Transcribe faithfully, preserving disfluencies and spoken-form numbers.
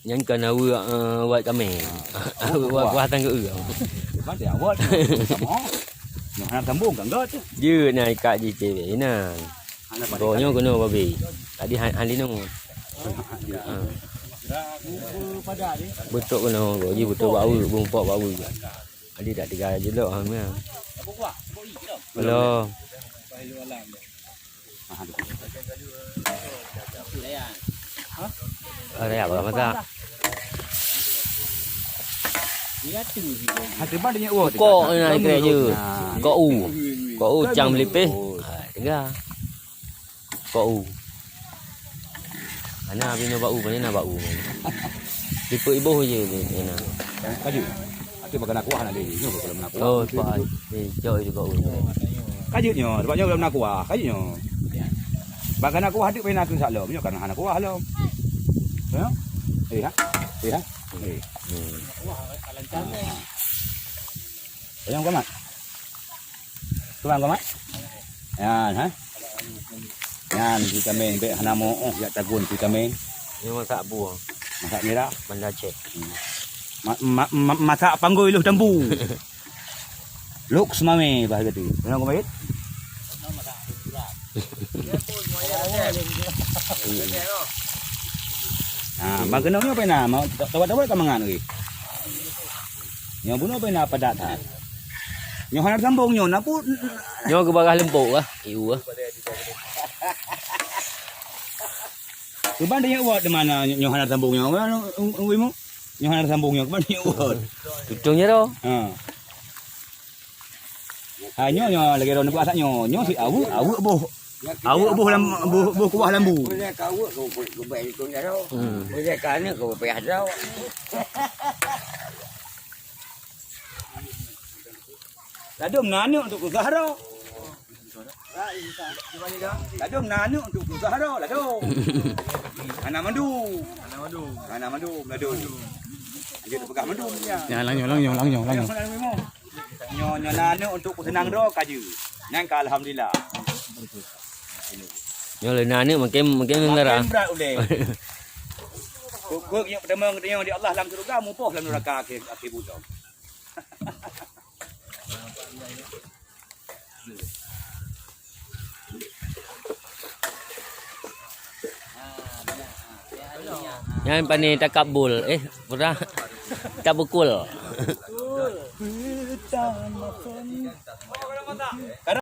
Nyan kan aweuek, eh, wat kamé. Aweuek kuah tangga. Kan dia awak sama. Nyoh hana sambung kan enggak tu. Jeuet na ikat jih cewek inan. Hana pada Gobnyoe keunoe babe. Tadi han, han linoe. Ha. Beutôk keunoe, gob jih beutôk bak aweuek, beumupok bak aweuek. Tadi tak tinggai jilok ha meunan. Belum. Ada apa masak? Kok na ikrek je. Kok u. Kok u cang belipeh. Ha, teuga. Kok u. Mana bina bak u, mana na bak u. Tipe iboh je ni, ni na. Kaju. Ati bak na kuah na deh. Nyoe kalau na kuah. Oh, pak. Eh, cok itu kok u. Kaju nyoe, sebab nyoe belum na kuah. Kaju nyoe. Bak na kuah tu payah na keu salom. Nyoe karena hana kuah lom. Ya? Eh, ha? Eh, ha? Eh. Hmm. Payah kuah mat. Kurang keu mak? Nyan, ha? Nyan vitamin, bèk hana moh, jak tagun vitamin. Nyoe masak buah. Masak nira. Banda cek. Hmm. Ma-, ma-, ma-, masak panggôi loh tambu. Luk semame bah gitu. Kenapa kau baik? Ha, bang kena nyoe pena, mau tawa-tawa ka mangat lagi. Nyoe bunoe pena padat that. Nyoe hana sambung nyoe, na pu- Nyoe keubarah leumpok lah, iu lah. Kuban dia uat di mana nyoe hana sambung nyoe. Nyoe hana sambung nyoe, kuban dia uat. Tutong nyoe dah. Ha. Ha, nyoe, nyoe lagèe droeneuh buat asai nyoe. Nyoe sit aweuek, aweuek boh. Aweuek boh lam, boh, boh kuah lambu. Boleh ka aweuek keu, keu, keu baik itu ya, tau. Hmm. Boleh ka aneuk keu payah, tau. Ladôm na aneuk untuk susah, tau. Ladôm na aneuk untuk susah, tau. Ladôm. Hana mandum. Hana mandum. Hana mandum, ladôm. Dia terpeugah mandum dia. Ya, lang nyoe, lang nyoe, lang nyoe, lang nyoe. Nyoe, nyoe na aneuk untuk peuseunang droe ka jeuet. Nyan ka alhamdulillah. Nyoe lé na aneuk makin, makin ngeunara. Makin brat ulèe. Kok, kok nyang peutamong geutanyoe di Allah lam syeuruga, mupoh lam neuraka akhé, akhé buleuen. Nyan pane takabul, eh, pura tabukul.